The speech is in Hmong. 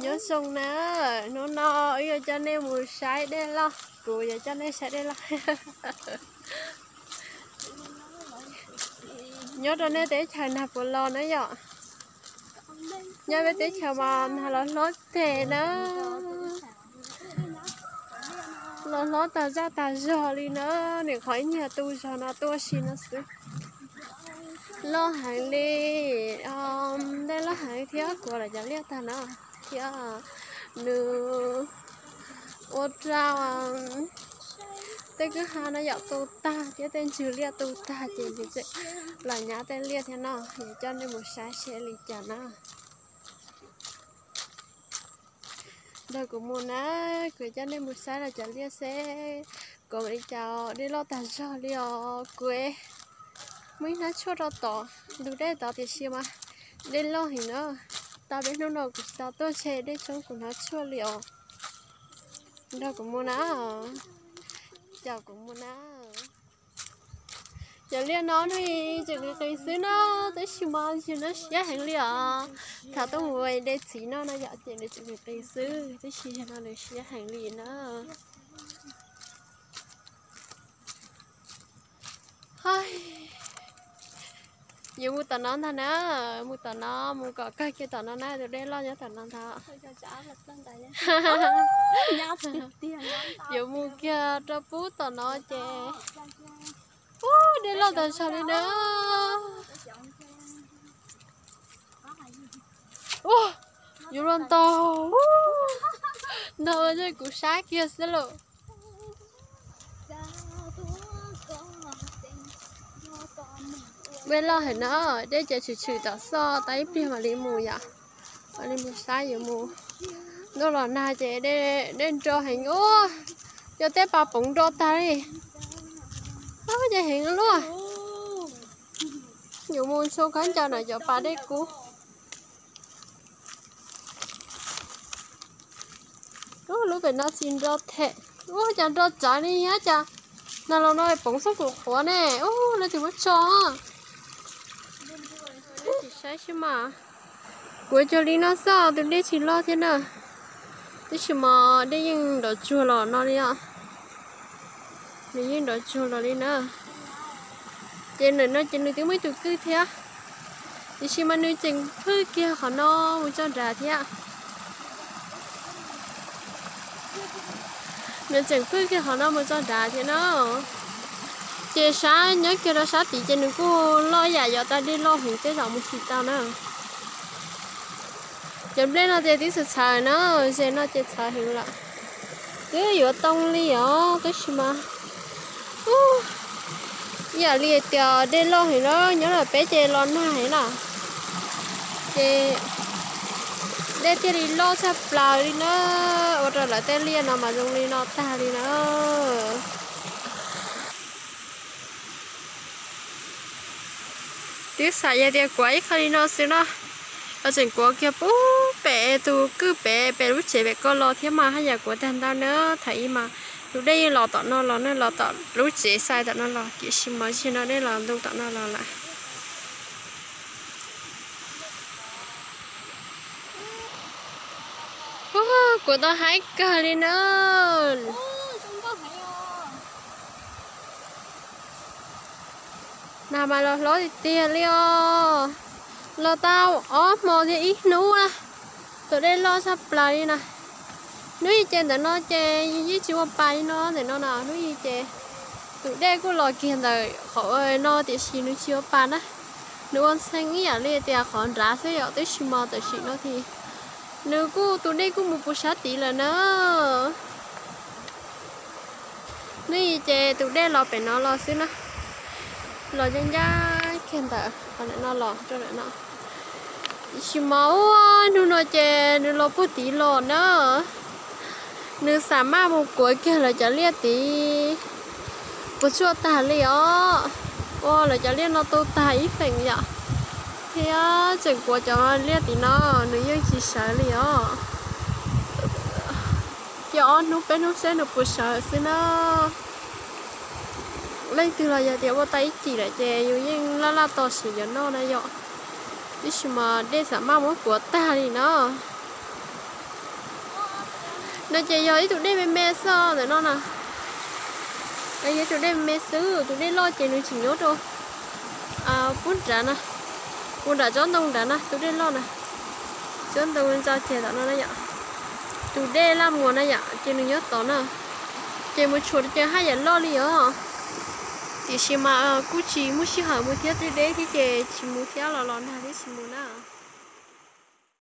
Nyob zoo na, hnub no wb yuav coj nej mus saib dej loj, kuv yuav coj nej saib dej loj. Nyob rau nej teb chaws nag puas los na yom? Nyob peb teb chaws mas nag los hlob teg na, los hlob tag zaj tag zog li na, nim qhov ib nyuag tu zog no tuaj si no xwb. Loj heev li, dej loj heev thiab kuav lawv cov liaj tag na, thiab nws ua rau tej kwj ha no yom tu tag thiab tej ntsws liaj tu tag ces nws tseem los nyab tej liaj thiab no, yuav coj nej mus saib seb li cas na. Nrog kuv mus na, kuv coj nej mus saib lawv cov liaj seb kuav li cas, dej loj tag zog li os. Kuv muaj ib hnab tshuaj rau tod, ntug dej tod tiam sis mas dej loj heev na. Tau peb hnub no kuv tsis tau tuaj ntshe dej tshoob kuv hnab tshuaj li os. Nrog kuv mus na, caum kuv mus na. Cov liaj no hnub i tseem qis qis xwb na, tab sis mas ntshis no siab heev li os. Thaum tuaj mus de txiv no no yom ces nws tseem qis qis xwb, tab sis no nws siab heev li na. Yuav mus tom no ntag na, mus tom no, mus kom kawg kiag tom no na, tus dej loj nyob tom no ntag. Yuav mus kiag rau pub tom no ces, ub, dej loj tag zog li na. Ua, yuav luag ntaug, ntaug ua kuv sab kiag xwb lauj. Dej loj heev na, dej ces tshwm tshwm tom xoj tau ib pliag mam li mus yom. Mam li mus saib yuav mus. Ntuj los nag ces dej nro heev ua, yog tej pas poov nro tag li. Ces heev luaj. Yuav mus ntxhua khaub ncaws na cov pas dej kub. Ub, lub pem no tsis nro them. Ub, cas nro tsawv li thiab cas. Nag los no poov xoob kuv qhuav ne. Ub, leej twg muab tso. Saib seb mas. Kuav cuag li no xwb, tus dej tsis loj thiab na. Tab sis mas dej yeej nrov tsuag los no li os. Nws yeej nrov tsuag los li na. Ces ntawm no ces nws twb muaj ib tug kwj thiab, tiam sis mas nws tseem phwj kiag qhov no mus txog nrad thiab. Nws tseem phwj kiag qhov no mus txog nrad thiab na. Ces sab nyob kiag rau sab tid ces nws kuj loj yam yov tas dej loj heev tej zaum mus tsis tau na. Cov nplej no ces twb txhawv txhawv na, ze no ces txhawv heev lawm. Twb yuav too li os, tab sis mas ib yam li tias dej loj heev na, nyob ntawm peb ces los nag heev na. Ces dej thiaj li loj tshaj plaws li na, ua rau lawv tej liaj no mas zoo li no tag li na. Twb xav yog tias kuav ib qho li no xwb no, los tseem kuav kiag pub pem tus kwj pem, pem lub tsev pem ko los thiab mas haj yam kuav tag ntau na. Thaum ub mas tus dej yeej los tom no los na, los tom lub tsev xais tom no los, tiam sis mas zaum no dej los ntu tom no los lawm. Ub, kuav tau haib kawg li na. Nag mas los hlob tiag tiag li os. Los tau ob hmo thiab ib hnub na, tus dej loj tshaj plaws li na. Hnub i ces ntawm no ces yeej tsis ua pas li no ntawm no na, hnub i ces tus dej kuj los kiag ntawm qhov no tiam sis nws tsis ua pas na. Nws ua ntxhee ib yam li tias qhov nrad xwb yom, tab sis mas tam sim no ces nws kuj, tus dej kuj mus puv sab tid lawm na. Hnub i ces tus dej los pem no los xwb na, los ncaj ncaj kiag ntawm qhov ntawm no los rau ntawm no. Tiam sis mas ua hnub no ces nws los puag tid los na, nws xam maj mus kuav kiag lawv cov liaj tid puas tsuaj tag li os. Ua lawv cov liaj no tu tag ib feem yom, thiab tseem kuav cov liaj tid no, nws yeej tsis sawv li os. Cia ob hnub peb hnub seb nws puas sawv xwb na. Leej twg los yog tias ua tau ib cim lawm ces yus yeej laj laj tos siv cov noj na yom. Tab sis mas dej xam maj muab kuav tag li no. No ces yog ib tug dej me me xwb ntawm no na. Yog ib tug dej me me xwb, tus dej loj ces nws tseem nyob rau pub nrad na, puag nram tsob ntoo nrad na, tus dej loj na. Tsob ntoo ntsa ces tom no na yom. Tus dej Laj Muas na yom, ces nws nyob tod na. Ces mus tshuam ces haj yam loj li os. Tiam sis mas kuj tsis muaj sij hawm mus thiab, deb deb thiab ces tsis mus thiab, los los nag thiab tsis mus na.